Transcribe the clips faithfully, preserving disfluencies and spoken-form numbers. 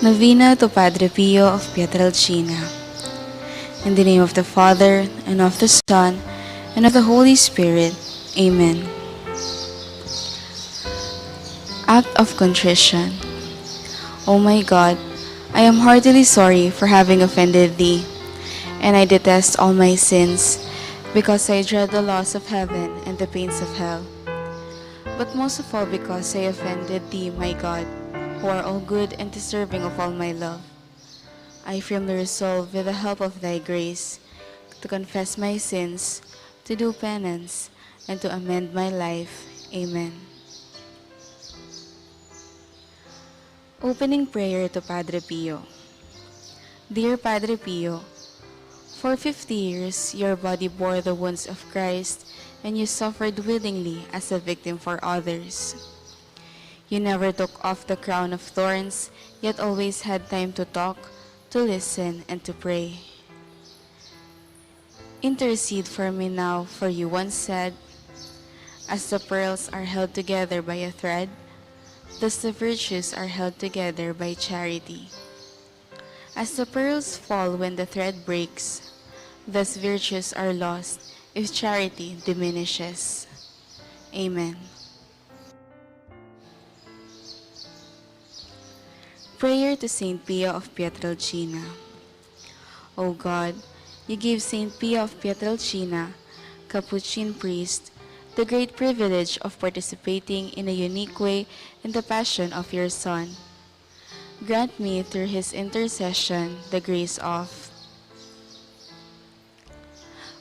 Novena to Padre Pio of Pietrelcina. In the name of the Father, and of the Son, and of the Holy Spirit. Amen. Act of Contrition. O my God, I am heartily sorry for having offended thee, and I detest all my sins, because I dread the loss of heaven and the pains of hell. But most of all because I offended thee, my God, who are all good and deserving of all my love. I firmly resolve, with the help of thy grace, to confess my sins, to do penance, and to amend my life. Amen. Opening prayer to Padre Pio. Dear Padre Pio, for fifty years your body bore the wounds of Christ, and you suffered willingly as a victim for others. You never took off the crown of thorns, yet always had time to talk, to listen, and to pray. Intercede for me now, for you once said, "As the pearls are held together by a thread, thus the virtues are held together by charity." As the pearls fall when the thread breaks, thus virtues are lost if charity diminishes. Amen. Prayer to Saint Pio of Pietrelcina. O God, you gave Saint Pio of Pietrelcina, Capuchin priest, the great privilege of participating in a unique way in the passion of your Son. Grant me through his intercession the grace of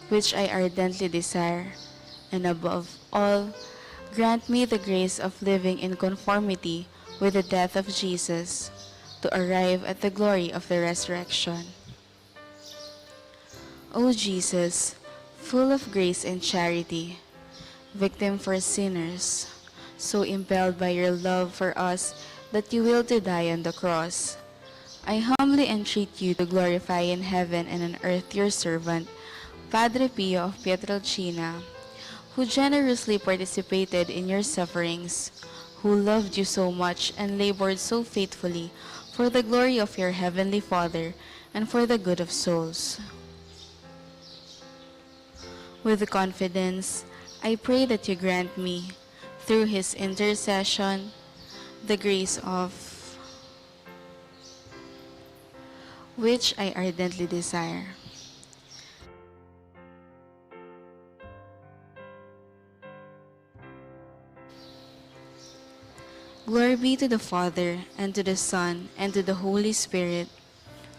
which I ardently desire, and above all, grant me the grace of living in conformity with the death of Jesus, to arrive at the glory of the resurrection. O Jesus, full of grace and charity, victim for sinners, so impelled by your love for us that you willed to die on the cross, I humbly entreat you to glorify in heaven and on earth your servant, Padre Pio of Pietrelcina, who generously participated in your sufferings, who loved you so much and labored so faithfully for the glory of your heavenly Father and for the good of souls. With confidence, I pray that you grant me, through his intercession, the grace of which I ardently desire. Glory be to the Father, and to the Son, and to the Holy Spirit.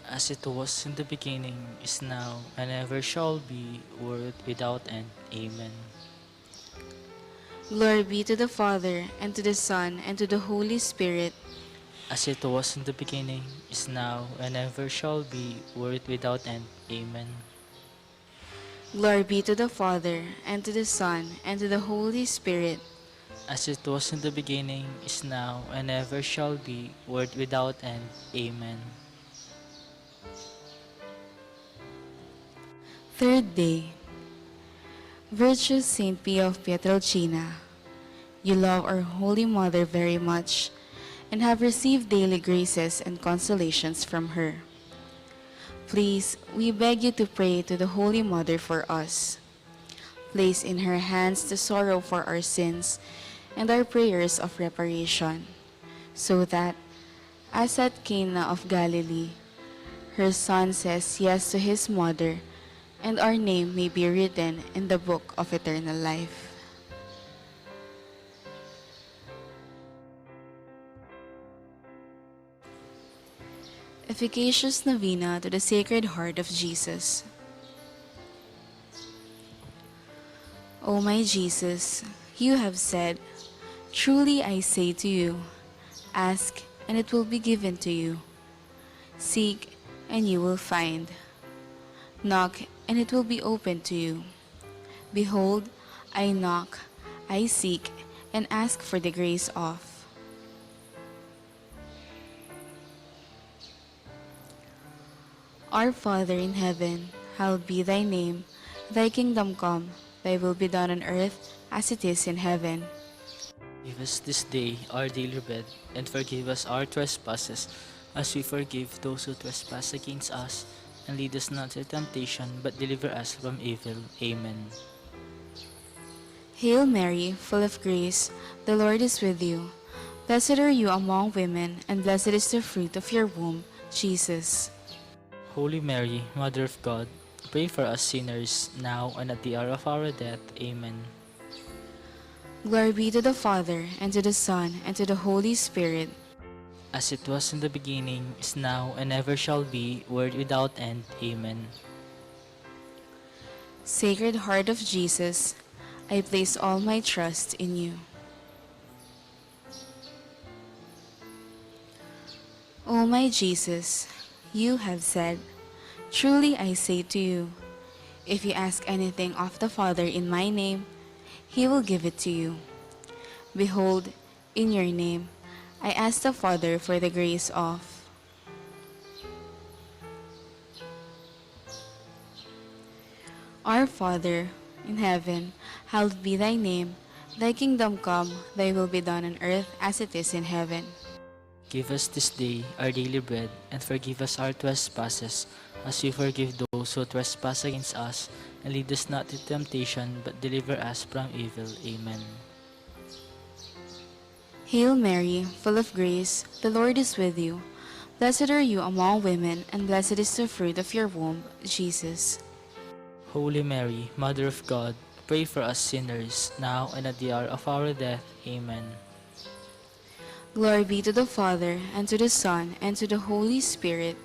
As it was in the beginning, is now, and ever shall be, world without end. Amen. Glory be to the Father, and to the Son, and to the Holy Spirit. As it was in the beginning, is now, and ever shall be, world without end. Amen. Glory be to the Father, and to the Son, and to the Holy Spirit. As it was in the beginning, is now, and ever shall be, world without end. Amen. Third day. Virtuous Saint Pio of Pietrelcina, you love our Holy Mother very much and have received daily graces and consolations from her. Please, we beg you to pray to the Holy Mother for us. Place in her hands the sorrow for our sins and our prayers of reparation, so that, as at Cana of Galilee, her Son says yes to his mother, and our name may be written in the book of eternal life. Efficacious Novena to the Sacred Heart of Jesus. O my Jesus, you have said, "Truly I say to you, ask, and it will be given to you. Seek, and you will find. Knock, and it will be opened to you. Behold, I knock, I seek, and ask for the grace of." Our Father in heaven, hallowed be thy name. Thy kingdom come, thy will be done on earth as it is in heaven. Give us this day our daily bread, and forgive us our trespasses, as we forgive those who trespass against us, and lead us not into temptation, but deliver us from evil. Amen. Hail Mary, full of grace, the Lord is with you. Blessed are you among women, and blessed is the fruit of your womb, Jesus. Holy Mary, Mother of God, pray for us sinners, now and at the hour of our death. Amen. Glory be to the Father, and to the Son, and to the Holy Spirit. As it was in the beginning, is now, and ever shall be, world without end. Amen. Sacred Heart of Jesus, I place all my trust in you. O my Jesus, you have said, "Truly I say to you, if you ask anything of the Father in my name, he will give it to you." Behold, in your name, I ask the Father for the grace of. Our Father in heaven, hallowed be thy name. Thy kingdom come, thy will be done on earth as it is in heaven. Give us this day our daily bread, and forgive us our trespasses, as we forgive those who trespass against us, and lead us not into temptation, but deliver us from evil. Amen. Hail Mary, full of grace, the Lord is with you. Blessed are you among women, and blessed is the fruit of your womb, Jesus. Holy Mary, Mother of God, pray for us sinners, now and at the hour of our death. Amen. Glory be to the Father, and to the Son, and to the Holy Spirit.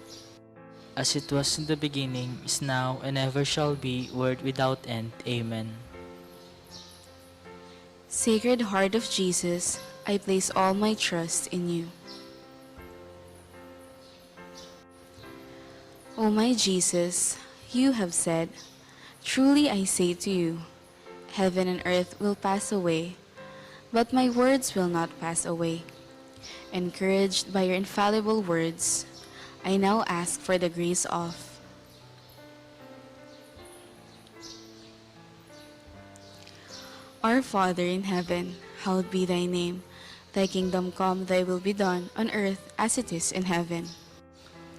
As it was in the beginning, is now, and ever shall be, world without end. Amen. Sacred Heart of Jesus, I place all my trust in you. O my Jesus, you have said, "Truly I say to you, heaven and earth will pass away, but my words will not pass away." Encouraged by your infallible words, I now ask for the grace of. Our Father in heaven, hallowed be thy name. Thy kingdom come, thy will be done, on earth as it is in heaven.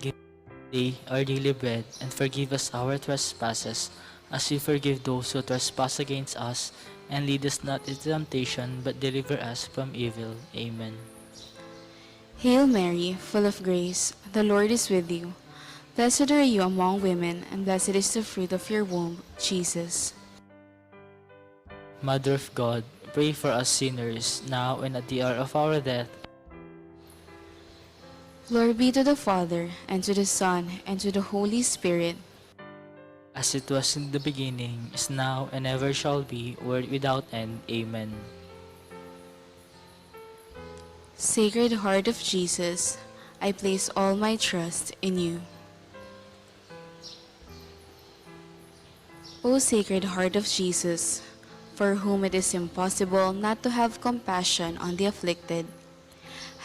Give us today our daily bread, and forgive us our trespasses, as we forgive those who trespass against us, and lead us not into temptation, but deliver us from evil. Amen. Hail Mary, full of grace, the Lord is with you. Blessed are you among women, and blessed is the fruit of your womb, Jesus. Mother of God, pray for us sinners, now and at the hour of our death. Glory be to the Father, and to the Son, and to the Holy Spirit. As it was in the beginning, is now, and ever shall be, world without end. Amen. Sacred Heart of Jesus, I place all my trust in you. O Sacred Heart of Jesus, for whom it is impossible not to have compassion on the afflicted,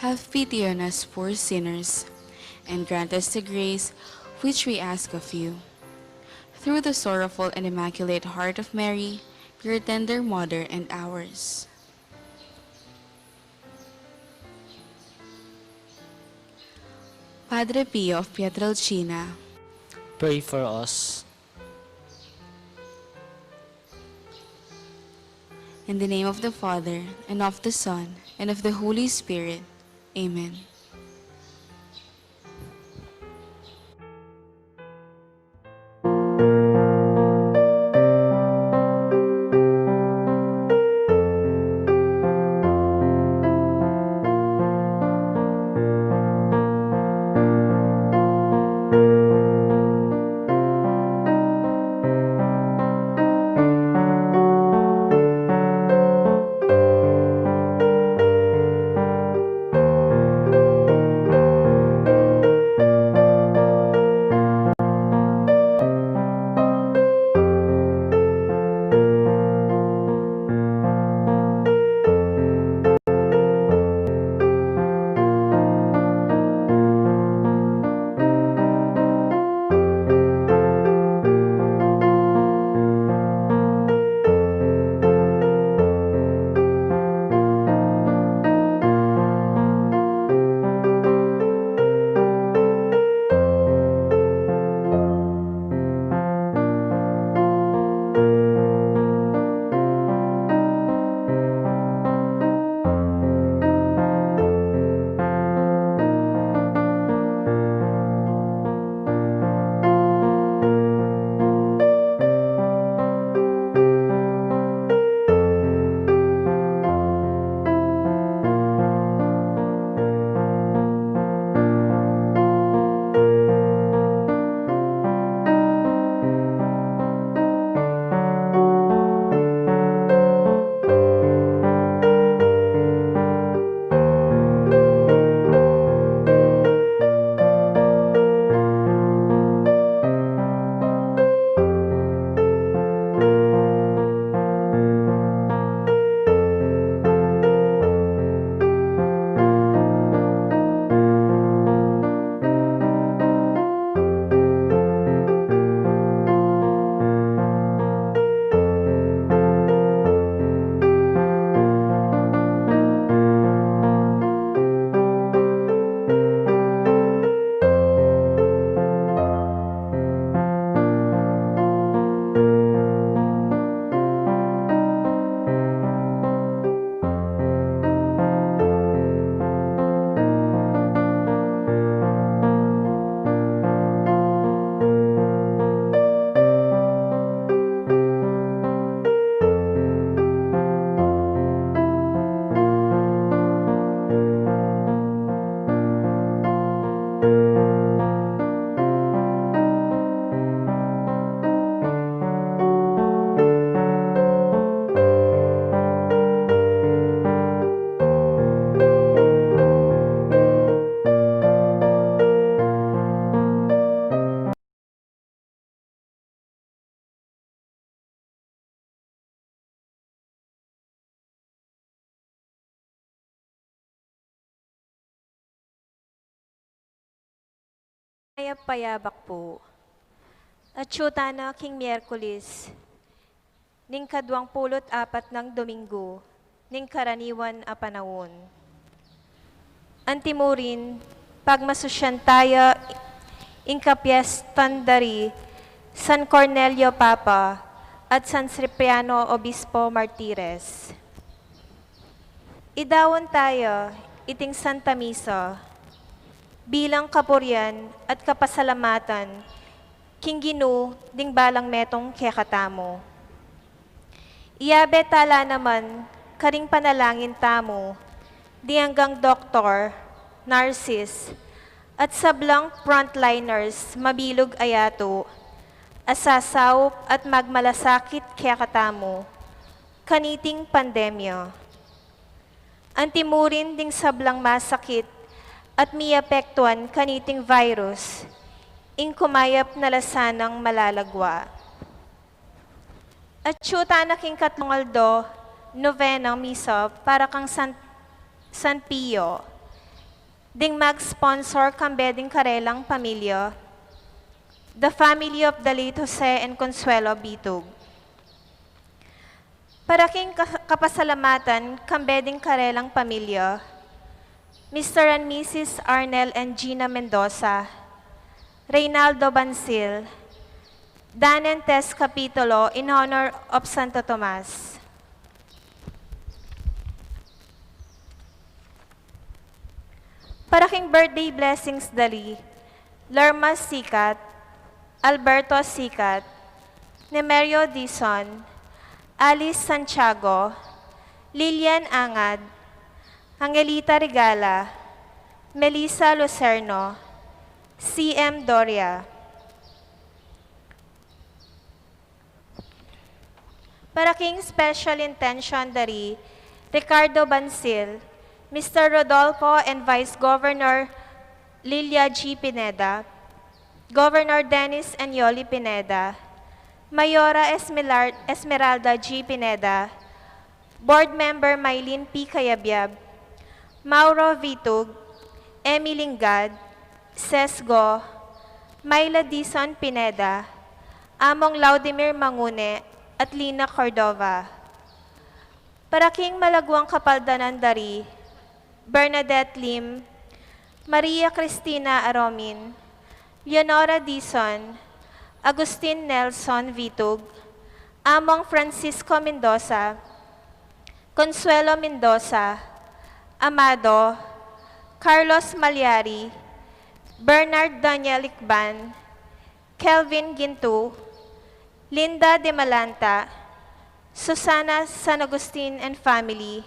have pity on us poor sinners, and grant us the grace which we ask of you. Through the sorrowful and immaculate heart of Mary, your tender mother and ours. Padre Pio of Pietrelcina, pray for us. In the name of the Father, and of the Son, and of the Holy Spirit. Amen. Mayap a yabak pu. Atyu tana king Miyerkules, ning kaduang pulu't apat nang Dominggu ning karaniwan a panaun. Antimurin, pagmasusyan taya ing kapiestan da ri San Cornelio Papa at San Cipriano Obispo Martires. Idaun taya iting Santa Misa bilang kapurian at kapasalamatan king Ginu ding balang metung kekatamu. Iyabe tala naman karing panalangin tamu ding anggang doktor, nurses, at sablang frontliners mabilug a yatu a sasaup at magmalasakit kekatamu kaniting pandemya. Antimurin ding sablang masakit at miapektuan kaniting virus, ing kumayap na la sanang malalagwa. Atyu tana king katlung aldo, novenang misa para kang San, San Pio, ding mag-sponsor kambe ding karelang pamilya, the family of the late Jose and Consuelo Bitug. Para king ka-, kapasalamatan kambe ding karelang pamilya, Mister and Missus Arnel and Gina Mendoza, Reynaldo Bansil, Dan and Tess Capitolo in honor of Santo Tomas. Para king birthday blessings da ri Lerma Sicat, Alberto Sicat, Nemerio Dizon, Alice Santiago, Lilian Angad, Angelita Regala, Melissa Lucerno, C M Doria. Para king special intention da ri Ricardo Bansil, Mister Rodolfo and Vice Governor Lilia G Pineda, Governor Dennis and Yoli Pineda, Mayora Esmelar-, Esmeralda G Pineda, Board Member Mylene P Cayabyab, Mauro Vitug, Emmy Lingad, Sesgo, Myla Dizon Pineda, Among Laudimir Mangune, at Lina Cordova. Para king malaguang kapaldanan da ri Bernadette Lim, Maria Cristina Aromin, Leonora Dizon, Agustin Nelson Vitug, Among Francisco Mendoza, Consuelo Mendoza, Amado, Carlos Malyari, Bernard Daniel Icban, Kelvin Gintu, Linda de Malanta, Susana San Agustin and family,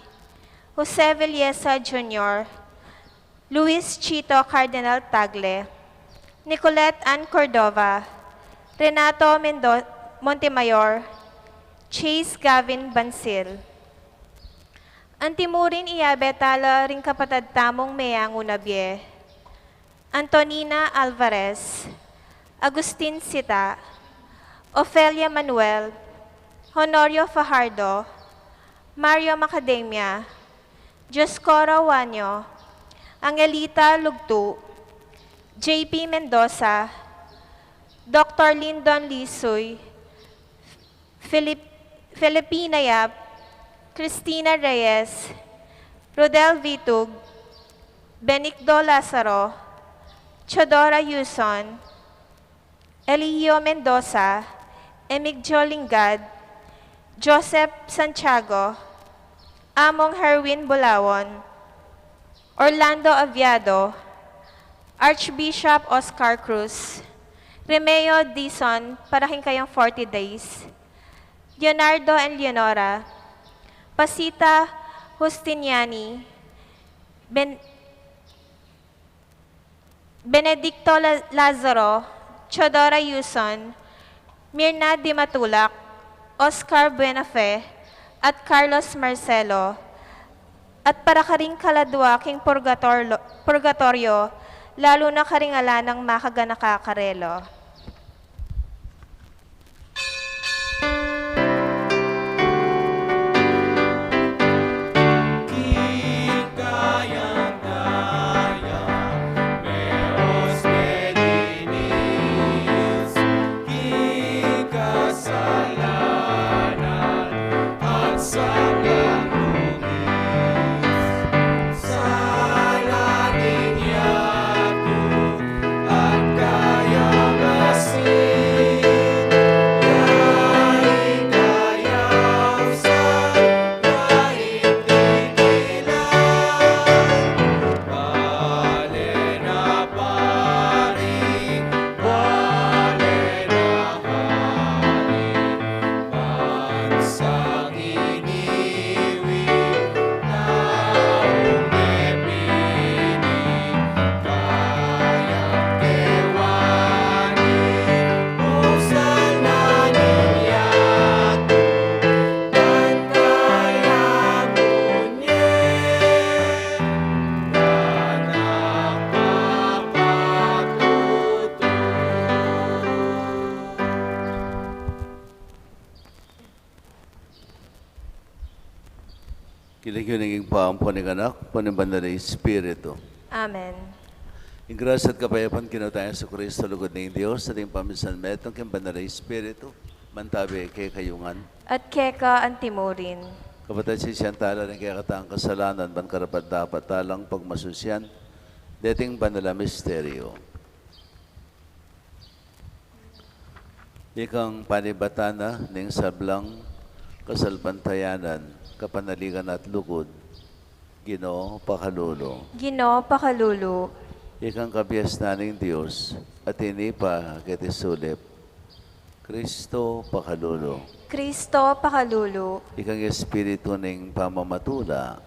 Jose Villesa Junior, Luis Chito Cardinal Tagle, Nicolette Ann Cordova, Renato Mendo-, Montemayor, Chase Gavin Bansil. Antimurin iyabe tala ring kapatad tamung meyangu na bie, Antonina Alvarez, Agustin Sita, Ofelia Manuel, Honorio Fajardo, Mario Macadamia, Dioscoro Juanio, Angelita Lugtu, J P Mendoza, Doctor Lindon Lisuy, Filip-, Filipina Yap, Cristina Reyes, Rodel Vitug, Benigdo Lazaro, Teodora Yuson, Eligio Mendoza, Emigdio Lingad, Joseph Santiago, Among Herwin Bulawon, Orlando Aviado, Archbishop Oscar Cruz, Remeo Dizon para king kayang forty days, Leonardo and Leonora, Pasita Justiniani, Ben-, Benedicto La-, Lazaro, Teodora Yuson, Mirna Dimatulak, Oscar Buenafe, at Carlos Marcelo, at para karing kaladua king purgatorlo-, purgatoryo, lalu na karing ala nang makaganaka karela. King lagyu ning Ibpa, ampo ning Anak, ampo ning Banal a Espiritu. Amen. Ing grasya at kapayapan king Ginu tang Jesucristo, lugud ning Dios, at ing pamisan metung king Banal a Espiritu, mantabi kekayu ngan. At keka antimurin. Kapatad, sisian tala ring kekatang kasalanan, ban karapat-dapat talang pagmasusyan deting banal a misteryo. Ikang panibatan na ning sablang kasalpantayanan, kapanaligan at lugud, Ginu, pakalulu. Ginu, pakalulu. Ikang kabiasnan ning Dios, atin ipakit king sulip, Kristo, pakalulu. Kristo, pakalulu. Ikang Espiritu ning pamamatula,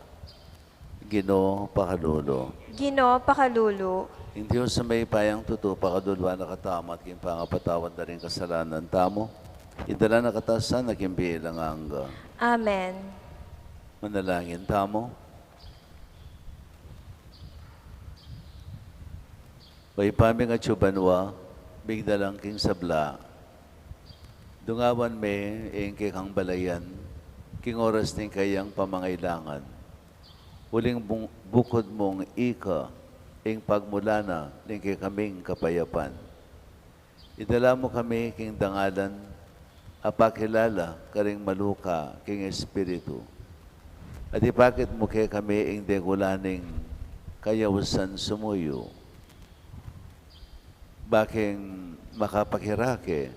Ginu, pakalulu. Ginu, pakalulu. Ing Dios a mayupayang tutu, pakaluluan na katamu at king pangapatawad da ring kasalanan tamu, idala na katamu sana king bie alang angga. Amen. Manalangin tamu. O Ibpa mi, atsu ka banua, migdalang king sabla. Dungawan me ing kekang balayan king oras ning kayang pamangailangan. Uling bung-, bukud mung ika ing pagmulana ning kekaming kapayapan. Idala mu kami king dangalan a pakilala karing maluka king Espiritu. At ipakit mu kekami ing degula ning kayausan sumuyu, ba king makapakirake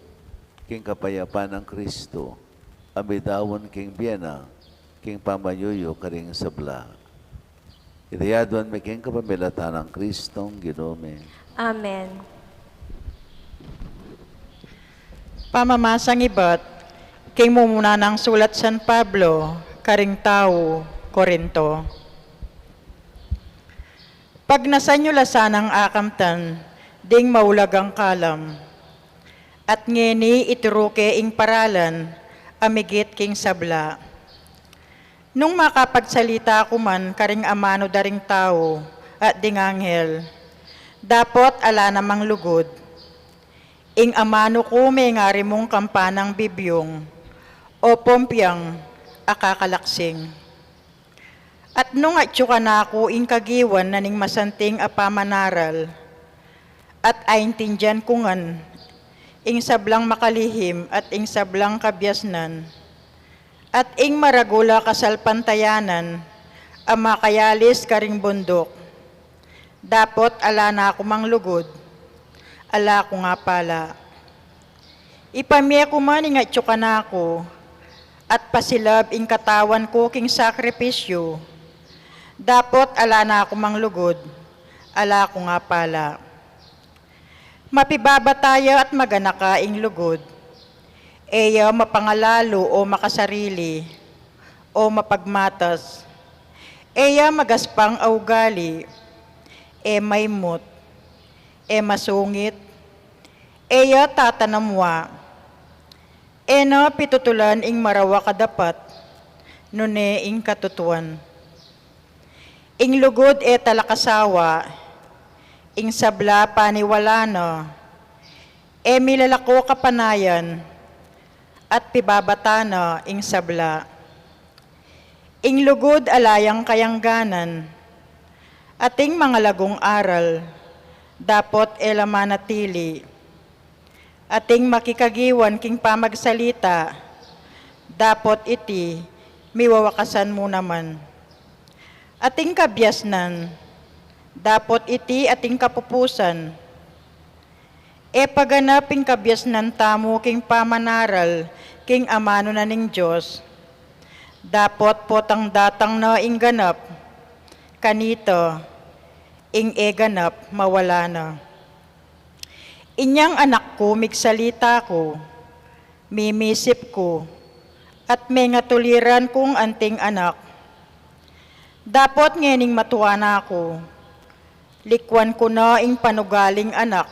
king kapayapan nang Kristo, a midaun king bie na, king pamanyuyu karing sabla. Iti aduan mi king kapamilatan nang Kristong Ginu mi. Amen. Pamamasang ibat king mumuna nang sulat San Pablo karing tau Corinto. Pagnasan yu la sanang akamtan ding maulagang kalam, at ngeni ituru ke ing paralan a migit king sabla. Nung makapagsalita ku man karing amanu da ring tau at ding anghel, dapot ala namang lugud. Ing amanu ku mengari mung kampanang bibyung o pompiang a kakalaksing. At nung atyu kanaku ing kagiwan na ning masanting a pamanaral, at aintindian ku ngan ing sablang makalihim at ing sablang kabiasnan, at ing maragul a kasalpantayanan a makayalis karing bunduk, dapot ala na ku mang lugud, ala ku nga pala. Ipamie ku man ing atyu kanaku, at pasilab ing katawan ku king sakripisyu, dapot ala na ku mang lugud, ala ku nga pala. Mapibabata ya at maganaka ing lugud, e ya mapangalalu o makasarili, o mapagmatas, e ya magaspang a ugali, e maimut, e masungit, e ya tatanamwa, e na pitutulan ing marawak a dapat, nune ing katutuan. Ing lugud e talakasawa, ing sabla paniwala na, e milalako kapanayan, at pibabata na ing sabla. Ing lugud ala yang kayangganan, ating mangalagung aral, dapot e la manatili. Ating makikagiwan king pamagsalita, dapot iti miwawakasan mu naman. Ating kabiasnan, dapot iti ating kapupusan. E paganap ing kabiasnan tamu king pamanaral king amanu na ning Dios, dapot potang datang na ing ganap, kanita ing e ganap mawala na. Inyang anak ku, migsalita ku, mimisip ku, at mengatuliran kung anting anak. Dapot ngening matua na ku, likwan ku na ing panugaling anak.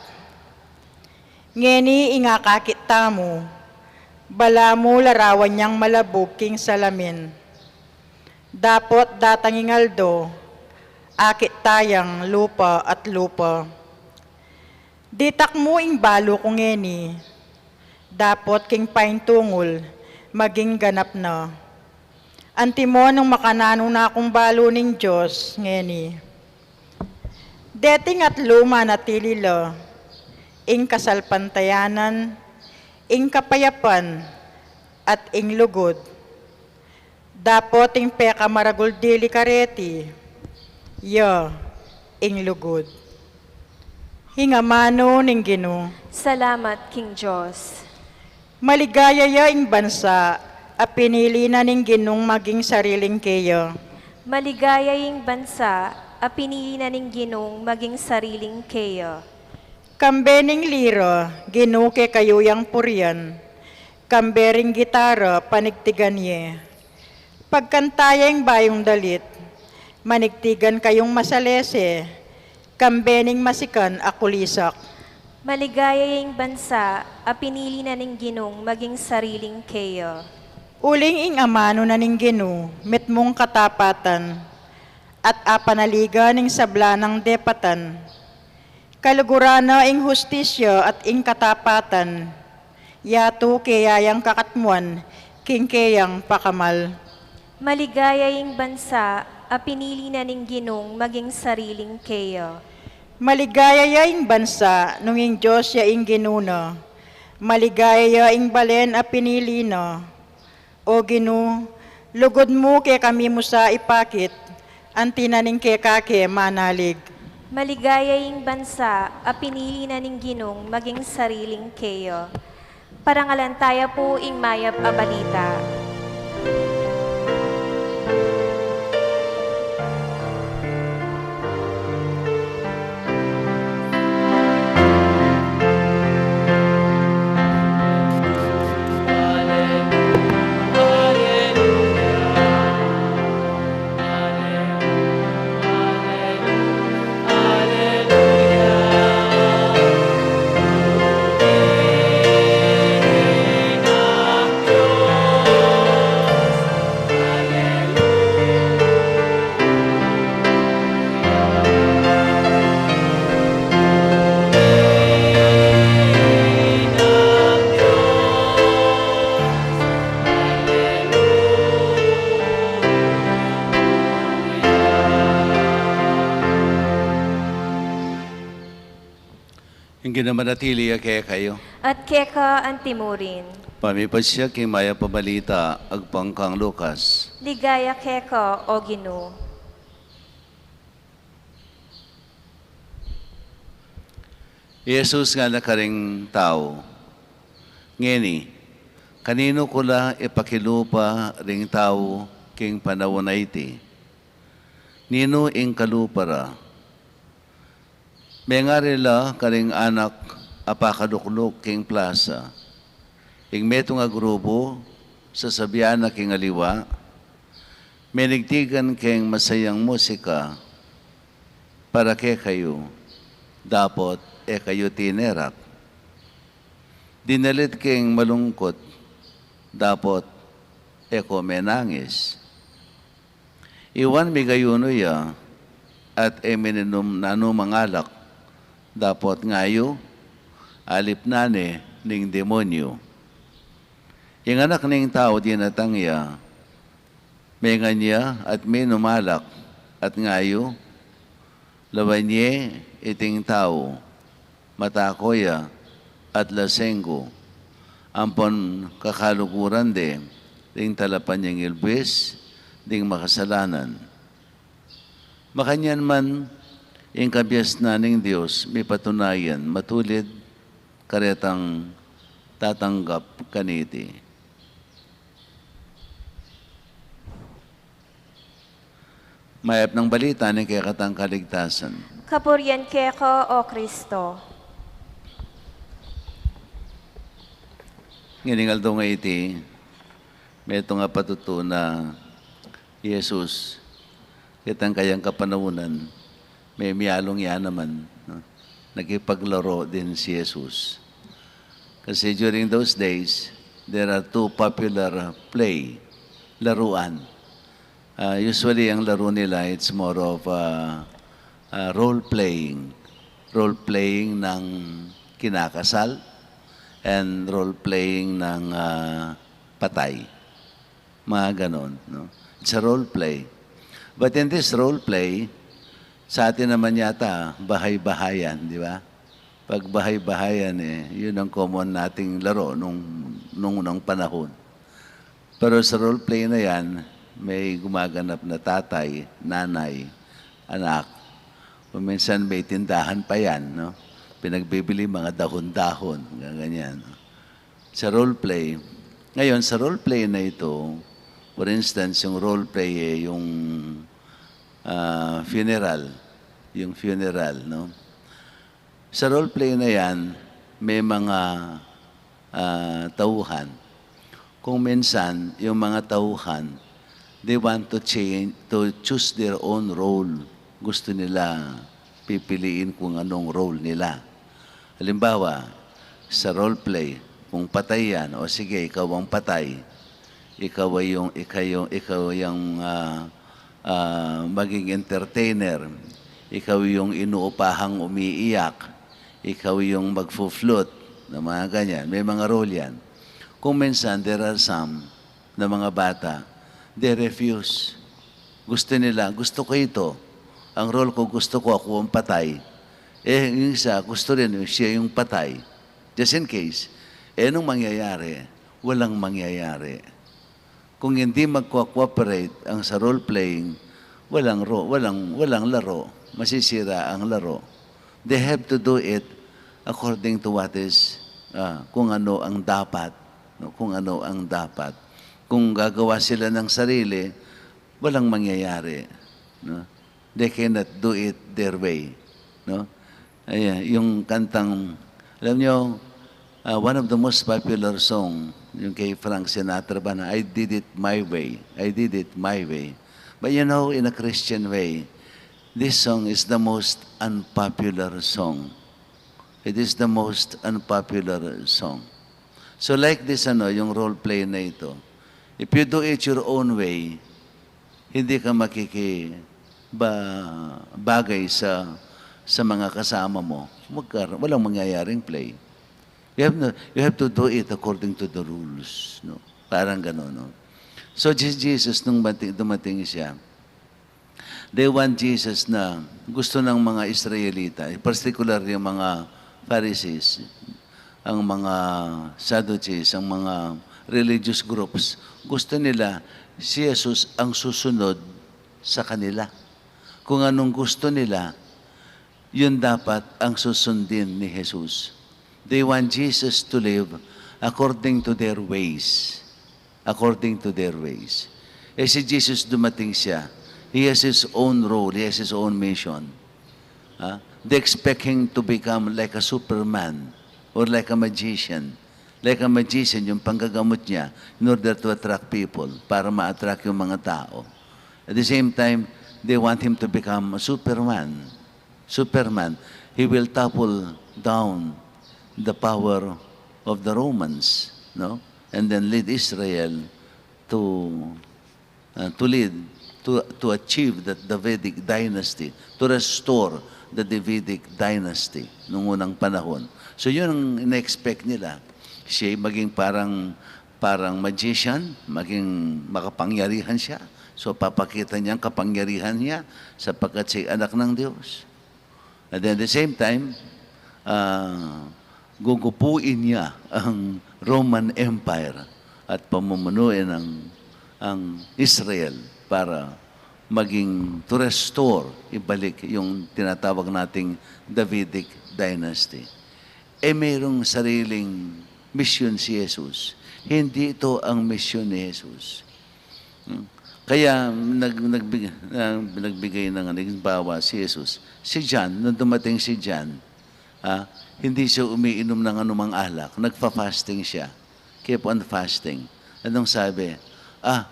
Ngeni ing akakit tamu, balamu larawan yang malabug king salamin. Dapot datang ing aldo, akit tayang lupa at lupa. Ditak mu ing balu ku ngeni, dapot king paintungul maging ganap na. Antimo nung makananu na kung balu ning Dios, ngeni. Deting atlu manatili la, ing kasalpantayanan, ing kapayapan, at ing lugud. Dapot ing pekamaragul dili kareti, ya ing lugud. Ing amanu ning Ginu. Salamat king Dios. Maligaya ya ing bansa a pinili na ning Ginung maging sariling keya. Maligaya ing bansa a pinili na ning Ginung maging sariling keya. Kambe ning lira, Ginu, kekayu yang purian. Kambe ring gitara, panigtigan ye. Pagkanta ye ing bayung dalit, manigtigan kayung masalese, kambe ning masikan a kulisak. Maligaya ing bansa a pinili na ning Ginung maging sariling keya. Uling ing amanu na ning Ginu, mitmung katapatan, at apanaligan ing sabla nang depatan. Kaluguran na ing hustisya at ing katapatan. Yatu keya yang kakatmuan, king keyang pakamal. Maligaya ing bansa a pinili na ning Ginung maging sariling keya. Maligaya ya ing bansa nung ing Dios ya ing Ginu na. Maligaya ya ing balen a pinili na. O Ginu, lugud mu kekami mu sa ipakit, anti na ning keka ke manalig. Maligaya ing bansa a pinili na ning Ginung maging sariling keya. Parangalan taya pu ing mayap a balita. Ing Ginu manatili ya kekayu. At keka antimurin. Pamipasya king mayap a balita agpang kang Lucas. Ligaya keka, O Ginu. I Jesus ngana karing tau, ngeni, kaninu ku la ipakilupa ring tau king panaun a iti? Ninu ing kalupa ra? Mengari la karing anak a pakalukluk king plasa, ing metung a grupu sasabian na king aliwa, menigtigan keng masayang musika para kekayu, dapot e kayu tinerak. Dinalit keng malungkut, dapot e ko menangis. Iwan migayunu ya at e mininum nanumang alak, dapot ngayu alip na ne ning demonyu. Ing Anak ning Tau dinatang ya, mengan ya at minum alak, at ngayu lawan ye iting tau, matako ya at lasenggu, ampon kakaluguran de ring talapan yang ilbis ding makasalanan. Makanyan man, ing kabiasnan ning Dios mipatunayan matulid karetang tatanggap kaniti. Mayap nang balita ning kekatang kaligtasan. Kapurian keka, O Kristo. Ngening aldo nga iti, metung a patutu na Jesus, ketang kayang kapanaunan, memialung ya naman, no? Nakipaglaro din si Jesus. Kasi during those days, there are two popular play, laruan. Ah, usually, ang laro nila, it's more of, ah, ah, role-playing. Role-playing ng kinakasal and role-playing ng, ah, patay. Mga ganon, no? It's a role play. But in this role play, sa atin naman yata, bahay-bahayan, di ba? Pag bahay-bahayan, eh, yun ang common nating laro nung, nung unang panahon. Pero sa role play na yan, may gumaganap na tatay, nanay, anak. Kung minsan may tindahan pa yan, no? Pinagbibili mga dahon-dahon, ganyan. Sa role play. Ngayon, sa role play na ito, for instance, yung role play, eh, yung, ah, funeral. Yung funeral, no? Sa role play na yan, may mga, ah, tauhan. Kung minsan, yung mga tauhan, they want to change, to choose their own role. Gusto nila pipiliin kung anong role nila. Halimbawa, sa role play, kung patay yan, o sige, ikaw ang patay. Ikaw ay yung, ikaw yung, ikaw yung, ah, ah, maging entertainer. Ikaw yung inuupahang umiiyak. Ikaw yung magfu-flute, na mga ganyan. May mga role yan. Kung minsan, there are some na mga bata, they refuse. Gusto nila, "Gusto ko ito. Ang role ko, gusto ko, ako ang patay." Eh, yung isa, gusto rin, siya yung patay. Just in case. Eh, anong mangyayari? Walang mangyayari. Kung hindi magko-cooperate ang sa role-playing, walang ro-, walang, walang laro. Masisira ang laro. They have to do it according to what is, ah, kung ano ang dapat, no? Kung ano ang dapat. Kung gagawa sila ng sarili, walang mangyayari, no? They cannot do it their way, no? Ayan, yung kantang, alam nyo, ah, one of the most popular song, yung kay Frank Sinatra ba na, "I did it my way, I did it my way." But you know, in a Christian way, this song is the most unpopular song. It is the most unpopular song. So like this, ano, yung role play na ito, if you do it your own way, hindi ka makiki-, ba-, bagay sa, sa mga kasama mo, magka-, walang mangyayaring play. You have, no, you have to do it according to the rules, no? Parang gano'n, no? So, si Jesus, nung dumating, dumating siya, they want Jesus na gusto ng mga Israelita, in particular yung mga Pharisees, ang mga Sadducees, ang mga religious groups, gusto nila si Jesus ang susunod sa kanila. Kung anong gusto nila, yun dapat ang susundin ni Jesus. They want Jesus to live according to their ways. According to their ways. Eh, si Jesus, dumating siya. He has his own role. He has his own mission. Ha? They expect him to become like a Superman or like a magician. Like a magician, yung panggagamot niya in order to attract people, para ma-attract yung mga tao. At the same time, they want him to become a Superman. Superman. He will topple down the power of the Romans, no? And then lead Israel to, uh, to lead, to, to achieve the Davidic dynasty, to restore the Davidic dynasty nung unang panahon. So, yun ang in-expect nila. Siya maging parang, parang magician, maging makapangyarihan siya. So, papakita niya ang kapangyarihan niya sapagkat siya anak ng Diyos. And then at the same time, ah, gugupuin niya ang Roman Empire at pamumunuin ang, ang Israel para maging, to restore, ibalik yung tinatawag nating Davidic dynasty. Eh, mayroong sariling misyon si Jesus. Hindi ito ang misyon ni Jesus. Hmm. Kaya nag-, nagbig-, ah, nagbigay ng halimbawa si Jesus. Si John, nung dumating si John, ah, hindi siya umiinom ng anumang alak. Nagfa-fasting siya. Keep on fasting. Anong sabi? Ah,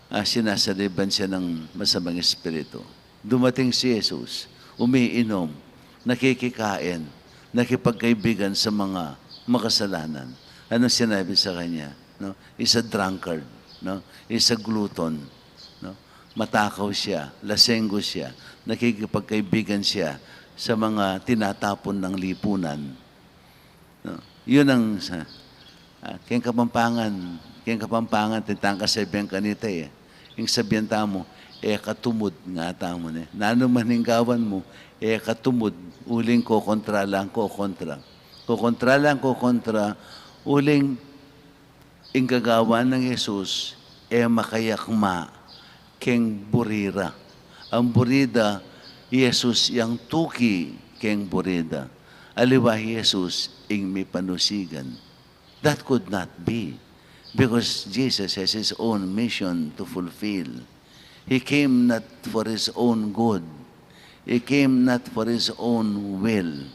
ah, sinasaliban siya ng masamang espiritu. Dumating si Jesus, umiinom, nakikikain, nakipagkaibigan sa mga makasalanan. Anong sinabi sa kanya? No? He's a drunkard, no? He's a glutton, no? Matakaw siya, lasenggo siya, nakikipagkaibigan siya sa mga tinatapon ng lipunan. No? Yun ang sa, ah, keng Kapampangan, keng Kapampangan, tintang kasabihan kanita eh. Ing sabian tamu, e ka tumud, nga tamu ne. Nanu man ing gawan mu, e ka tumud, uling kokontra lang kokontra. Kokontra lang kokontra, uling ing gagawan nang Jesus, e makayakma keng buri ra. Ang buri da, Jesus yang tuki keng buri da. Aliwa Jesus ing mipanusigan. That could not be, because Jesus has his own mission to fulfill. He came not for his own good. He came not for his own will.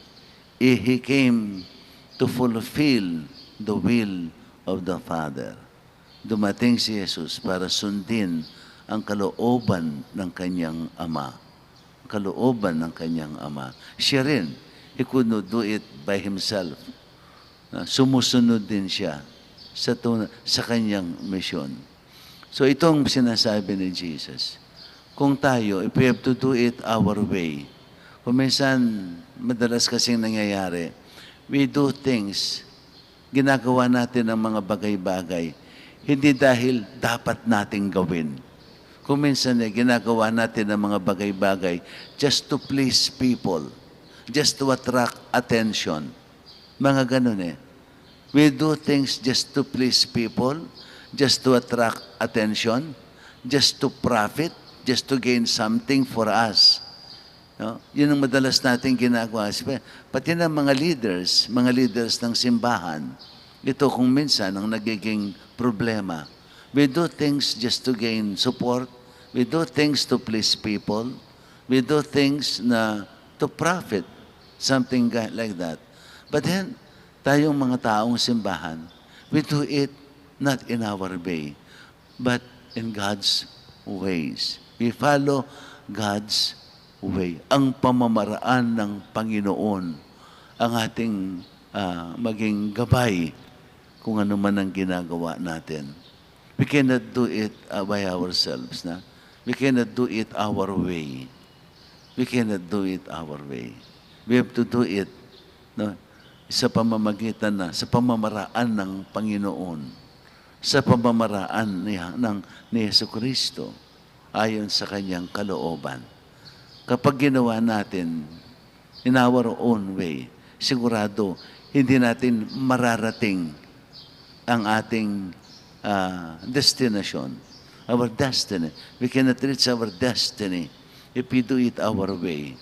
He, he came to fulfill the will of the Father. Dumating si Jesus para sundin ang kalooban ng kanyang Ama. Kalooban ng kanyang Ama. Siya rin, he could not do it by himself. Na sumusunod din siya sa tun-, sa kanyang misyon. So, itong sinasabi ni Jesus, kung tayo, if we have to do it our way, kung minsan, madalas kasing nangyayari, we do things, ginagawa natin ang mga bagay-bagay, hindi dahil dapat nating gawin. Kung minsan, eh, ginagawa natin ang mga bagay-bagay just to please people, just to attract attention. Mga ganun eh. We do things just to please people, just to attract attention, just to profit, just to gain something for us. No? Yun ang madalas nating ginagawa. Spe-, pati na mga leaders, mga leaders ng simbahan, ito kung minsan ang nagiging problema. We do things just to gain support. We do things to please people. We do things na to profit. Something ga-, like that. But then, tayong mga taong simbahan, we do it not in our way, but in God's ways. We follow God's way. Ang pamamaraan ng Panginoon ang ating, ah, maging gabay kung ano man ang ginagawa natin. We cannot do it, uh, by ourselves, na? We cannot do it our way. We cannot do it our way. We have to do it, no? Sa pamamagitan na, sa pamamaraan ng Panginoon, sa pamamaraan ni, ng, ni Jesucristo, ayon sa kanyang kalooban. Kapag ginawa natin in our own way, sigurado hindi natin mararating ang ating, ah, destinasyon, our destiny. We cannot reach our destiny if we do it our way.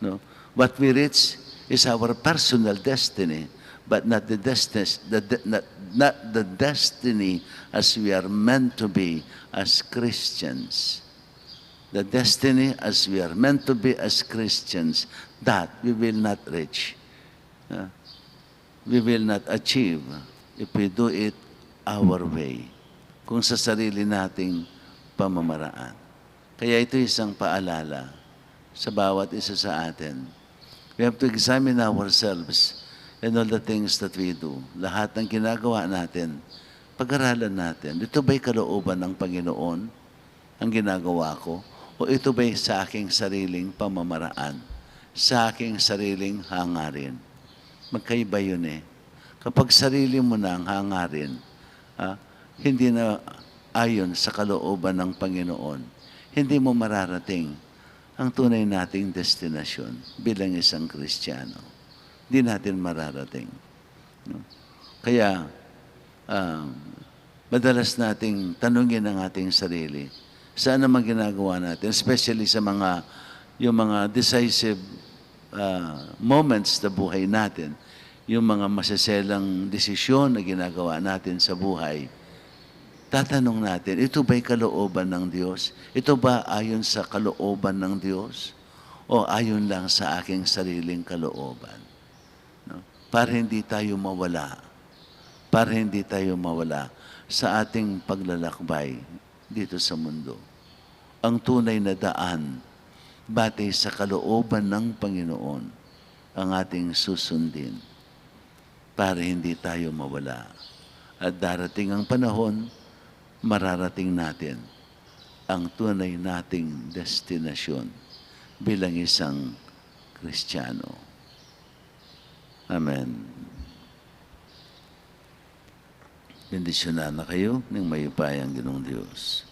No? What we reach is our personal destiny, but not the desti-, the de-, not, not the destiny as we are meant to be as Christians. The destiny as we are meant to be as Christians, that we will not reach. Uh, we will not achieve if we do it our way. Kung sa sarili nating pamamaraan. Kaya ito isang paalala sa bawat isa sa atin. We have to examine ourselves and all the things that we do. Lahat ng ginagawa natin, pag-aralan natin. Ito ba'y kalooban ng Panginoon ang ginagawa ko? O ito ba'y sa aking sariling pamamaraan? Sa aking sariling hangarin? Magkaiba yun eh. Kapag sarili mo na ang hangarin, ah, hindi na ayon sa kalooban ng Panginoon, hindi mo mararating ang tunay nating destinasyon bilang isang Kristiyano. Hindi natin mararating. No? Kaya, ah, madalas nating tanungin ang ating sarili, saan naman ginagawa natin, especially sa mga, yung mga decisive, ah, moments sa buhay natin, yung mga maseselang desisyon na ginagawa natin sa buhay, tatanong natin, "Ito ba'y kalooban ng Diyos? Ito ba ayon sa kalooban ng Diyos? O ayon lang sa aking sariling kalooban?" No? Para hindi tayo mawala. Para hindi tayo mawala sa ating paglalakbay dito sa mundo. Ang tunay na daan, batay sa kalooban ng Panginoon, ang ating susundin para hindi tayo mawala. At darating ang panahon, mararating natin ang tunay nating destinasyon bilang isang Kristiyano. Amen. Bendisyunan na kayo ng mayupayang Ginoong Diyos.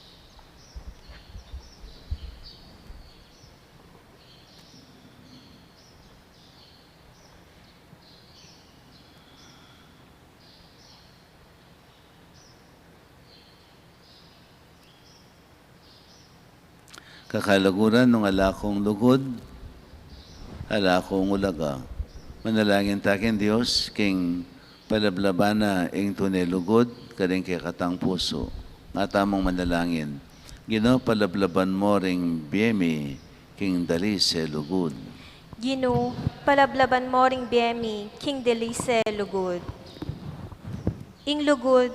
Kakaluguran, nung ala kung lugud, ala kung ulaga. Manalangin ta king Dios, king palablaban na ing tune lugud, karing kekatang pusu. Nga tamung manalangin. Ginu, palablaban mu ring bie mi, king dalise lugud. Ginu, palablaban mu ring bie mi, king dalise lugud. Ing lugud,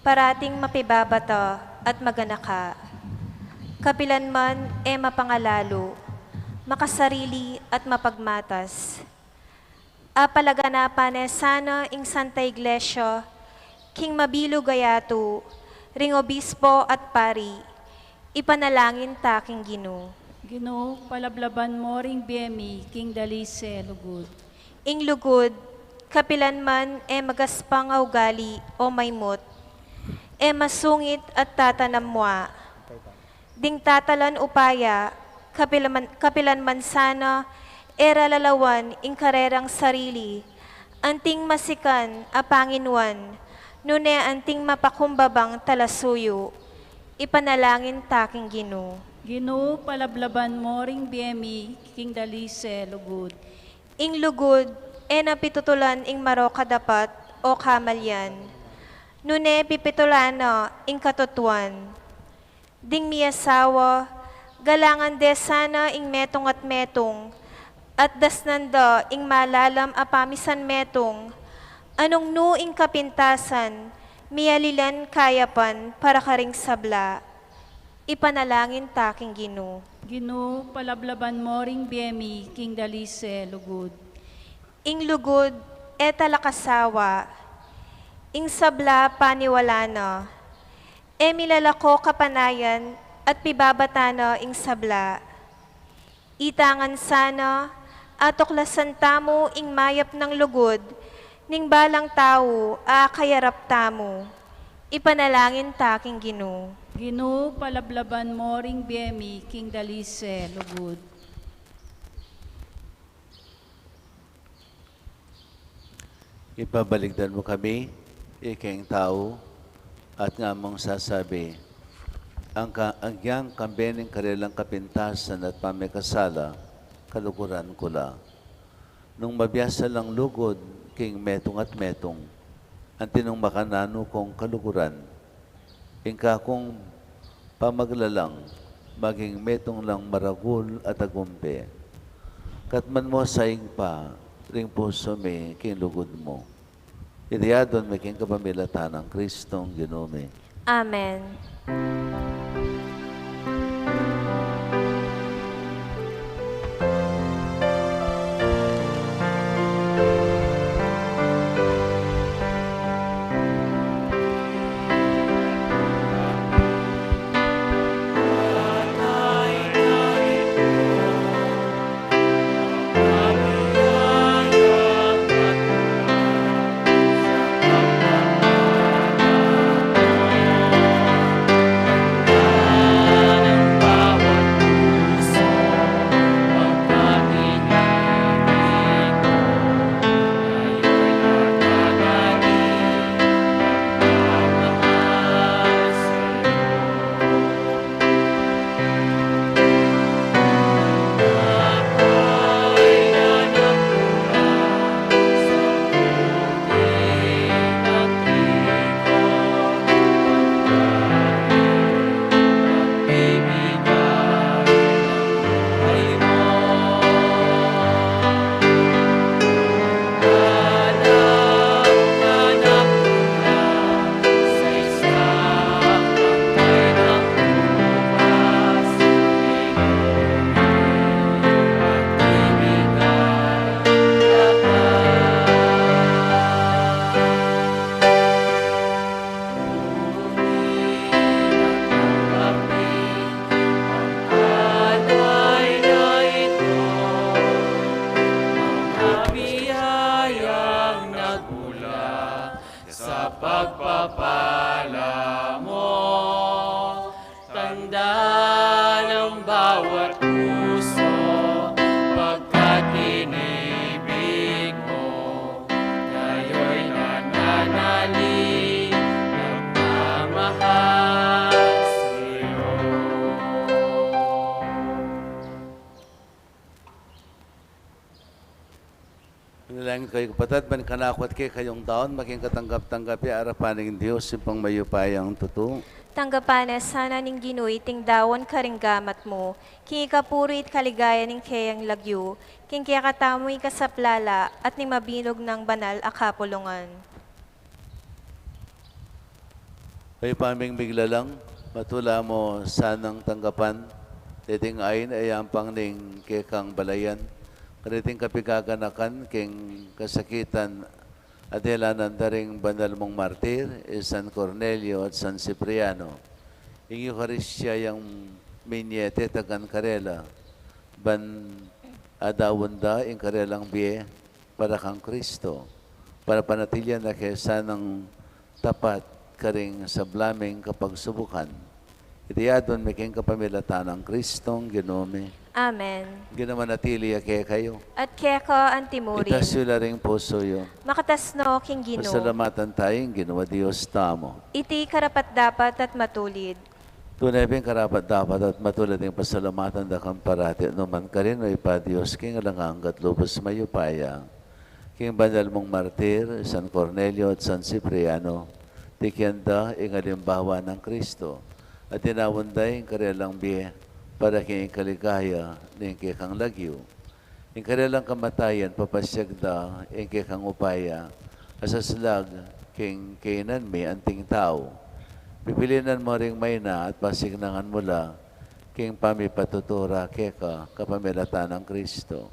parating mapibabata at maganaka. Kapilan man e mapangalalu, makasarili at mapagmatas. Apalaganapan ne sana ing Santa Iglesia, king mabilug a yatu, ring obispo at pari, ipanalangin ta king Ginu. Ginu, palablaban mu ring bie mi, king dalise lugud. Ing lugud, kapilan man e magaspang a ugali o maymut, e masungit at tatanam mua. Ding tatalan upaya, kapilan man, kapilan man sana, e ra lalawan ing karerang sarili, anting masikan a panginuan, nune anting mapakumbabang talasuyu, ipanalangin ta king Ginu. Ginu, palablaban mu ring bie mi, king dalise lugud. Ing lugud, e na pitutulan ing marok a dapat o kamalian, nune pipitulan na ing katutuan. Ding miasawa, galangan de sana ing metung at metung, at dasnan da ing malalam a pamisan metung, a nung nu ing kapintasan, mialilan kayapan para karing sabla. Ipanalangin ta king Ginu. Ginu, palablaban mu ring bie mi, king dalise lugud. Ing lugud, e talakasawa, ing sabla paniwala na, e milalako kapanayan at pibabata na ing sabla. Ita ngan sana, atuklasan tamu ing mayap nang lugud, ning balang tau a kayarap tamu. Ipanalangin ta king Ginu. Ginu, palablaban mu ring bie mi, king dalise lugud. Ipabaligdan mu kami, ikeng tau, at nga mung sasabi, ang ka, ang yang kambe ning karelang kapintasan at pamikasala, kaluguran ku la. Nung mabiasa lang lugud, king metung at metung, anti nung makananu kung kaluguran, ing kakung pamaglalang, maging metung lang maragul at agumbe. Katman mu saing pa, ring pusu mi, king lugud mu. Iti adwan mi king kapamilatan nang Kristong Ginu mi. Amen. Sa pagpapala mo, tanda ng bawat puso, pagkat inibig mo, kayo'y nananalig, nagmamahal sa'yo. Manalangin kayu, kapatad, ban kanaku at kekayu daun maging katanggap-tanggap ya arapan ning Dios, Ibpang mayupayang tutu. Tanggapan na sana ning Ginu iting daun karing gamat mu, king ikapuri at kaligayan ning keyang lagyu, king kekatamung ikasaplala at ning mabilug nang banal a kapulungan. Ibpa ming miglalang, matula mu sanang tanggapan deting ain a yampang ning kekang balayan, kaniting kapigaganakan king kasakitan a delanan da ring banal mung martir, i San Cornelio at San Cipriano. Ing Eukaristia yang minye tetagan karela, ban adaun da ing karelang bie para kang Kristo, para panatilian da ke sanang tapat karing sabla ming kapagsubukan. Iti adwan mi king kapamilatan nang Kristong Ginu mi. Amen. Ing Ginu manatili ya kekayu. At keka anti murin. Itas yu la ring pusu yu. Makatas no king Ginu. Pasalamatan taya ing Ginu a Dios tamu. Iti karapat-dapat at matulid. Tune pin karapat-dapat at matulid ing pasalamatan da kang parati at nu man karin, O Ibpa, Dios king alang angga at lubus mayupaya. King banal mung martir, San Cornelio at San Cipriano, tikian da ing alimbawa nang Kristo, at dinaun da ing karelang bie para king ikaligaya ning kekang lagyu. Ing karelang kamatayan papasyag da ing kekang upaya a saslag king kainan mi anting tau. Pipilinan mu ring maina at pasiknangan mu la king pamipatutura keka kapamilatan nang Kristo.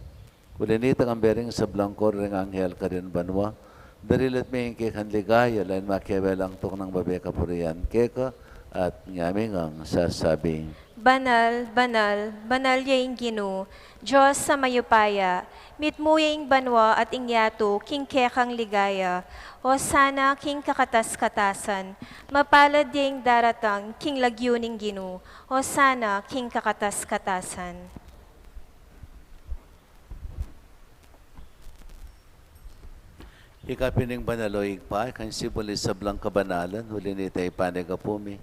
Uli nita, kambe ring sablang koro ring anghel karin banua, darilat mi ing kekang ligaya, lain makiabe lang tuknang babie kapurian keka, at ngami ngang sasabi: Banal, banal, banal ya ing Ginu, Dios a mayupaya, mitmu ya ing banua at ing yatu king kekang ligaya. Hosana king kakatas-katasan, mapalad ya ing daratang king lagyu ning Ginu, Hosana king kakatas-katasan. Ika pin ing banal, O Ibpa, ika ing sibul ning sablang kabanalan, uli nita ipanyawad mu pu mi.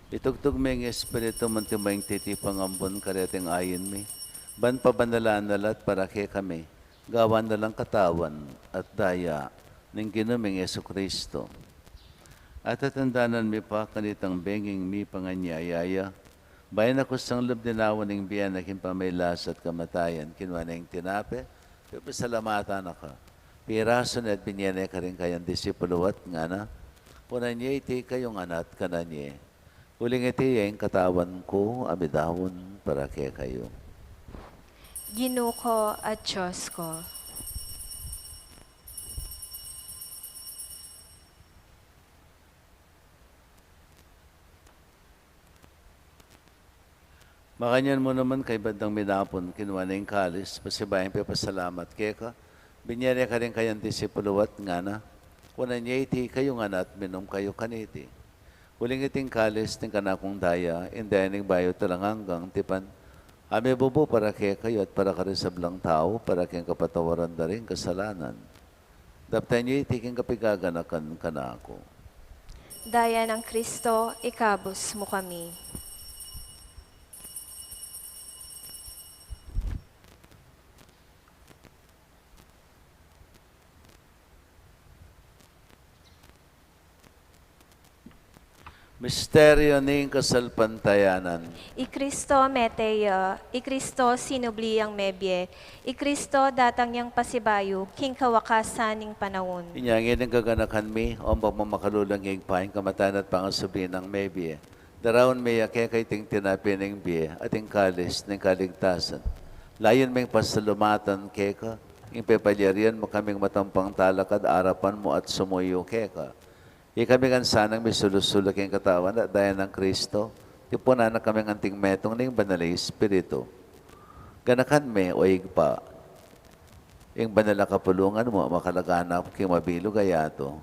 Itugtug mu ing Espiritu mu anti mo ing titipang ambun kareting ain mi, ban pabanalan na la at para kekami gawan na lang katawan at daya ning Ginu ming Jesucristo. At tatandanan mi pa kanitang benging mipanganyaya ya, bayu na kusang lub dinaun ing bie na king pamagkasakit at kamatayan, kinua ne ing tinape, pipasalamatan na ka, pirasu ne at binie ne karing kayang disipulu at ngana: Kunan ye iti kayu ngan at kanan ye, uling iti ya ing katawan ku a midaun para kekayu. Ginu ku at Dios ku. Makanyan mu naman, kaybat dang minapun, kinua ne ing kalis, pasibayu yang pepasalamat keka, binie ne karing kayang disipulu at ngana: Kunan ye iti kayu ngan at minum kayu kaniti, uling iti ing kalis ning kanakung daya, ing daya ning bayu at alang anggang tipan, a mibubu para kekayu at para karing sablang tau, para king kapatawaran da ring kasalanan. Daptan ye iti king kapigaganakan kanaku. Daya nang Kristo, ikabus mu kami. Misteryu ning kasalpantayanan. I Kristo mete ya, i Kristo sinubli yang mebie, i Kristo datang yang pasibayu king kawakasan ning panaun. Inya ngeni ing kaganakan mi, o mapamakalulung Ibpa, ing kamatayan at pangasubli nang mebie, daraun mi ya keka iting tinape ning bie at ing kalis ning kaligtasan. Layun ming pasalamatan keka ing pepalyarian mu kaming matampang talakad arapan mu at sumuyu keka. Ikami ngan sanang misulu-sulu king katawan at daya nang Kristo, tipunan na kaming anting metung ning Banal a Espiritu. Ganakan me, o Ibpa, ing banal a kapulungan mu a makalaganap king mabilug a yatu,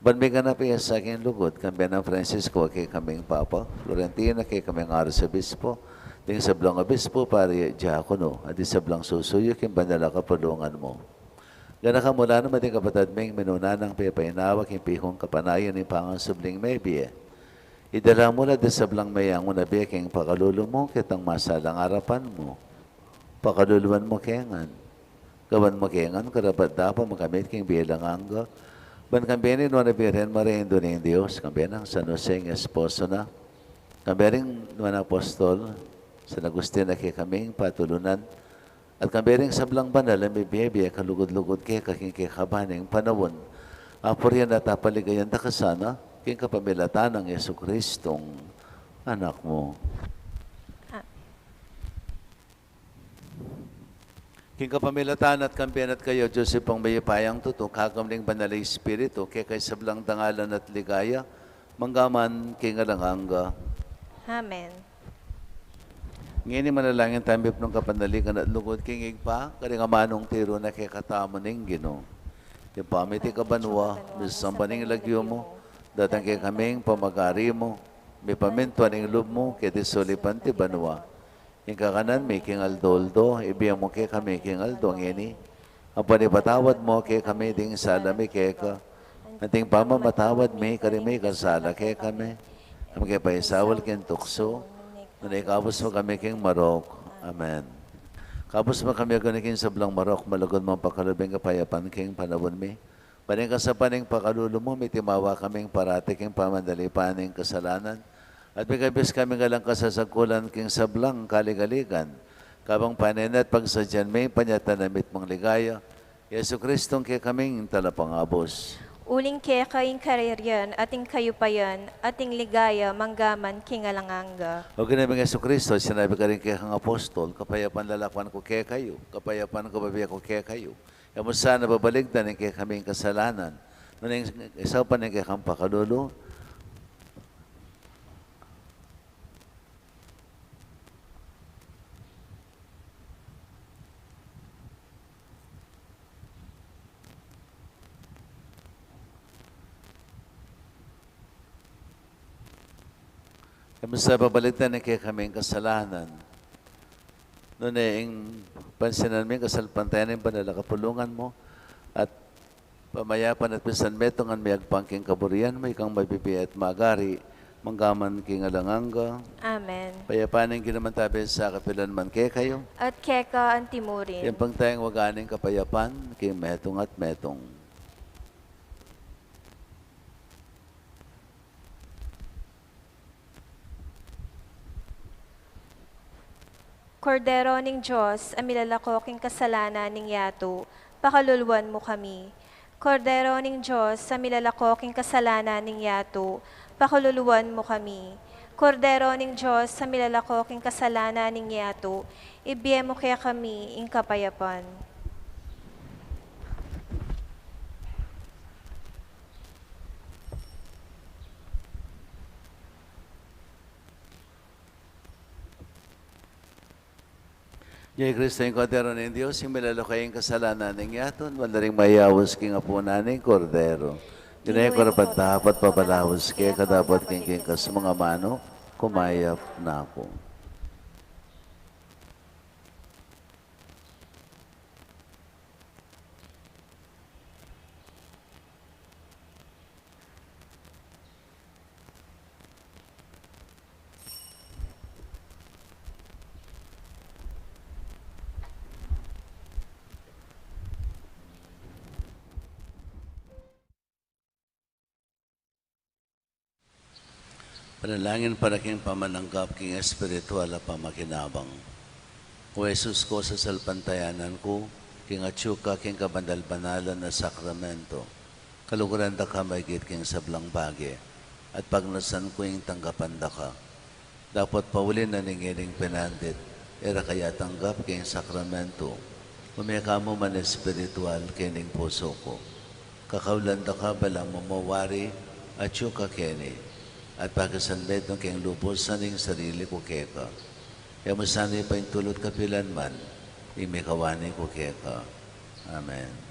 ban miganap ya sa king lugud, kambe nang Francisco a kekaming Papa, Florentino a kekaming Arsobispo, ding sablang obispo, pari at diakono, at ding sablang susuyu king banal a kapulungan mu. Ganakan mu la naman ding kapatad ming minuna nang pepainawa king pikung kapanayan ning pangasubling mebie. Idala mu la ding sablang meyangu na bie king pakalulu mu, ketang masalang arapan mu. Pakaluluan mu ke ngan. Gawan mu kami ngan karapat-dapat makamit king bie alang angga. Ban kambe ning Nuan a Birhen Maria, Indu ning Dios, kambe nang San Jose, ing esposo na, kambe ring nuan a apostol, San Agustin a kekaming patulunan, at kambe ring sablang banal a mibie-bie kalugud-lugud keka king kekaban ning panaun, apurian at apaligayan da ka sana, king kapamilatan nang Jesucristong Anak mu. Amen. King kapamilatan na at kambe na at kaya, Dios Ibpang mayupayang tutu, kakamling banal a Espiritu, keka ing sablang dangalan at ligaya, mangga man king alang angga. Amen. Ngeni manalangin tamu mipnung kapanaligan at lugud king Ibpa, karing amanung tiru na kekatamu ning Ginu. Ibpa mi, atiu ka banua, misamban ya ing lagyu mu, datang kekami ing pamagari mu, mipamintuan ing lub mu keti sulip anti banua. Ing kakanan mi king aldo-aldo ibie mu kekami king aldo ngeni. Ampo ipatawad mu kekami ding sala mi keka, anti ing pamamatawad mi karing mikasala kekami. E mu ke paisaul king tuksu, nune ikabus mu kami king marok. Amen. Kabus mu kami, O Ginu, king sablang marok, malugud mung pakalub ing kapayapan king panaun mi. Ban king kasapan ning pakalulu mu, mitimawa kaming parati king pamanalipan ning kasalanan, at mikabus kaming alang kasasagkulan king sablang kaligaligan, kabang panenayan at pagsadyan mi ing panyatang na mitmung ligaya, Jesucristong kekaming Talapangabus. Uling keka ing kayarian, at ing kayupayan, at ing ligaya, mangga man king alang angga. O Ginu ming Jesucristo, sinabi mu karing kekang apostol, kapayapan lalakwan ku kekayu, kapayapan ku bibie ku kekayu. E mu sana babaligtan ing kekaming kasalanan, nune isaupan ing kekang pakalulu. E mu sana babaligtan ing kekaming kasalanan, nune ing pansinan mi ing kasalpantayanan ning banal a kapulungan mu, at pamayapan at pisanmetungan mi agpang king kaburian mu, ikang mabibie at magari, mangga man king alang angga. Amen. Ing kapayapan ning Ginu manatili sa kapilan man kekayu. At keka antimurin. Ing pangtayang waga ning kapayapan king metung at metung. Kordero ning Dios, a milalako king kasalanan ning yatu, pakaluluan mu kami. Kordero ning Dios, a milalako king kasalanan ning yatu, pakaluluan mu kami. Kordero ning Dios, a milalako king kasalanan ning yatu, ibie mu kekami ing kapayapan. Iya i Kristo, ing Kordero ning Dios, ing milalako king kasalanan ning yatu. Nuan la ring mayaus king apunan ning Kordero. Di na ku karapat-dapat pabalaus keka, dapot king kekang amanu, kumayap na ku. Panalangin para king pamananggap king espiritual a pamakinabang. O Jesus ku, sasalpantayanan ku king atyu ka king kabanal-banalan a sakramento. Kaluguran da ka maigit king sablang bage, at pagnasan ku ing tanggapan da ka. Dapot pauli na ning ngening penandit, e ra ka ya tanggap king sakramento, ume ka mu man espiritual king pusu ku. Kakaulan da ka ba lang mamawari atyu ka keni, at pakisanmetung kung lubusan ing sarili ku keka. E mu sana ipaintulut kapilan man ing mikawani ku keka. Amen.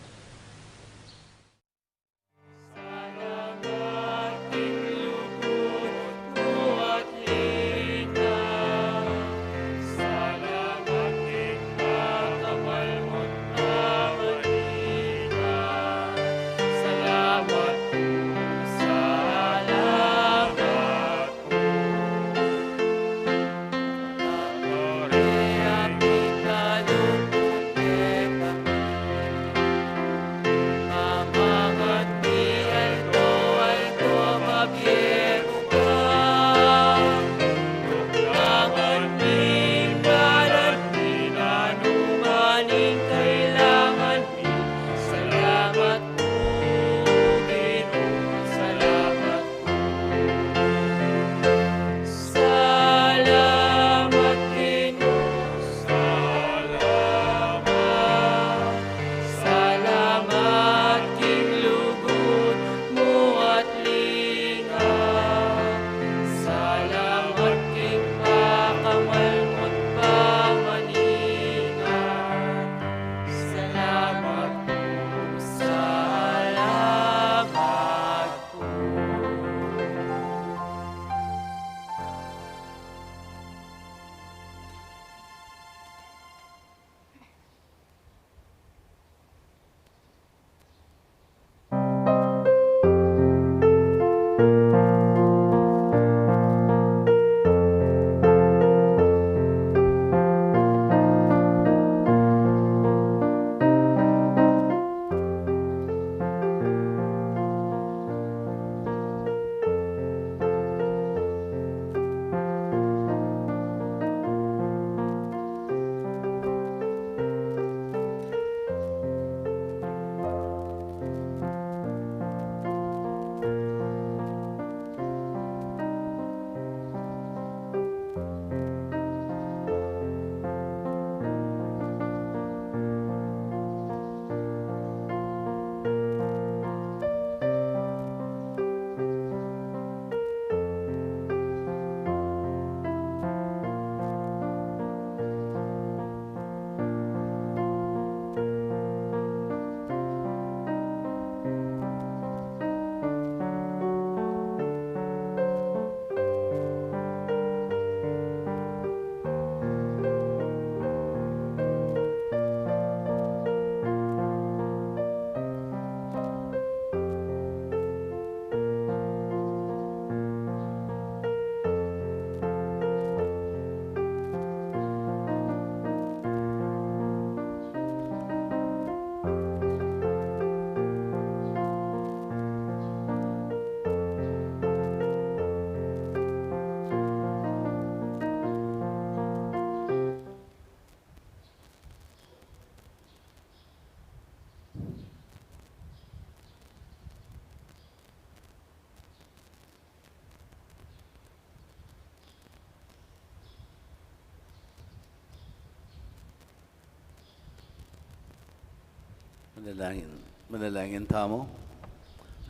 Manalangin, manalangin tamu.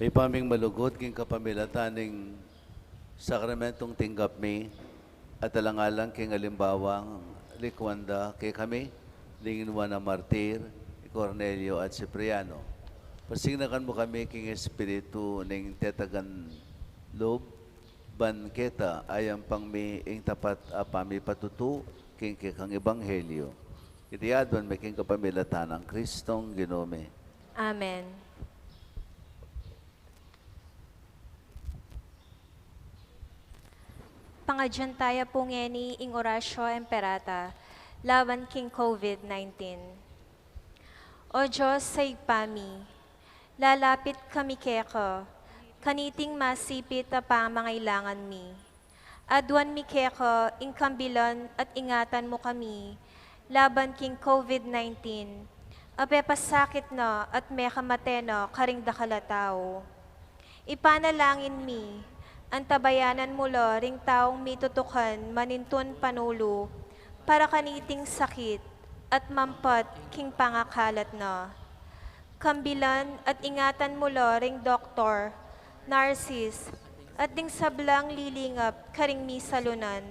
Ibpa ming malugud, king kapamilatan ning sakramentong tinggap mi, at alang-alang king alimbawang likuan da kekami ning nuan a martir, i Cornelio at Cipriano. Pasignakan mu kami king espiritu ning tetagan lub, ban keta ayampang mi ing tapat a pamipatutu king kekang ebanghelyo. Iti aduan mi king kapamilatan nang Kristong Ginu mi. Amen. Pangadyan taya pu ngeni ing Oratio Imperata laban king COVID nineteen. O Dios a Ibpa mi, lalapit kami keka, kaniting masipit a pamangailangan mi. Aduan mi keka ing kambilan at ingatan mu kami laban king COVID nineteen, a pepasakit na at mekamate na karing dakal a tau. Ipanalangin mi, antabayanan mu la ring taung mitutukan manintun panulu para kaniting sakit at mampat king pangakalat na. Kambilan at ingatan mu la ring doktor, narsis, at ding sablang lilingap karing misalunan,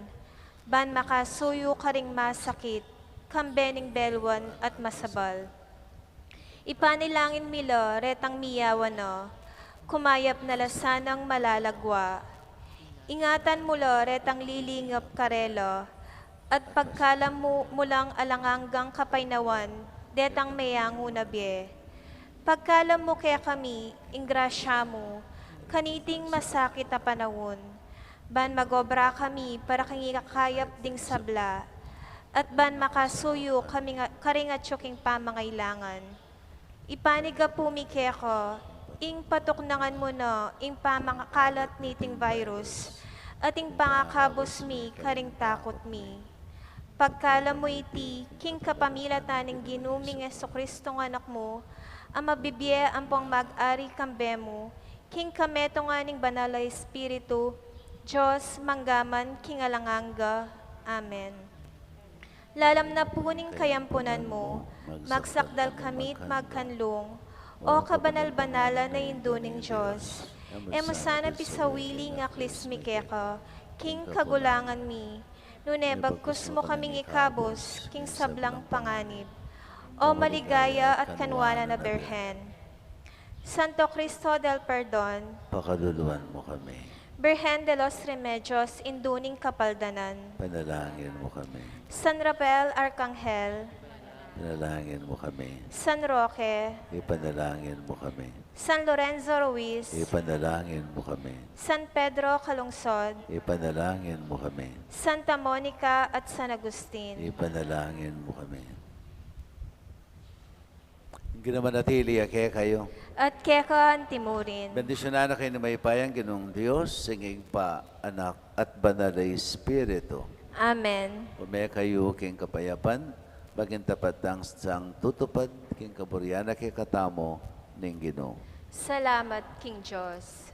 ban makasuyu karing masakit, kambe ning beluan at masabal. Ipanalangin mi la retang miyawan na, kumayap na la sanang malalagwa. Ingatan mu la retang lilingap karela, at pagkalam mu, mu lang alang anggang kapaynawan detang meyangu na bie. Pagkalam mu kekami ing grasya mu kaniting masakit a panaun, ban mag-obra kami para king ikakayap ding sabla, at ban makasuyu kami nga, karing atyu king pamangailangan. Ipanyawad mi keka ing patuknangan mu na ing pamangakalat niting virus, at ing pangakabus mi karing takut mi. Pagkalam mu iti king kapamilatan ning Ginu ming Jesucristo nga Anak mu, a mabibie ampong mag-ari kambe mu, king kametungan ning Banal a Espiritu, Dios, mangga man king alang angga. Amen. Lalam na pu ning kayampunan mu, magsakdal kami't magkanlung, O kabanal-banalan a Indu ning Dios. E mu sana pisawili ing aklis mi keka king kagulangan mi, nune bagkus mu kaming ikabus king sablang panganib. O maligaya at kanwanan a Birhen. Santo Cristo del Perdon, pakaluluan mu kami. Birhen de los Remedios, Indu ning Kapaldanan, panalangin mu kami. San Rafael Arkanghel, panalangin mu kami. San Roque, ipanalangin mu kami. San Lorenzo Ruiz, ipanalangin mu kami. San Pedro Calungsod, ipanalangin mu kami. Santa Monica at San Agustin, ipanalangin mu kami. Ing Ginu manatili ya kekayu. At keka antimurin. Bendisyunan na kayu ning mayupayang Ginung Dios, ing Ibpa, Anak, at Banal a Espiritu. Amen. Ume kayu king kapayapan, maging tapat dang sang tutupad king kaburian na kekatamu ning Ginu. Salamat king Dios.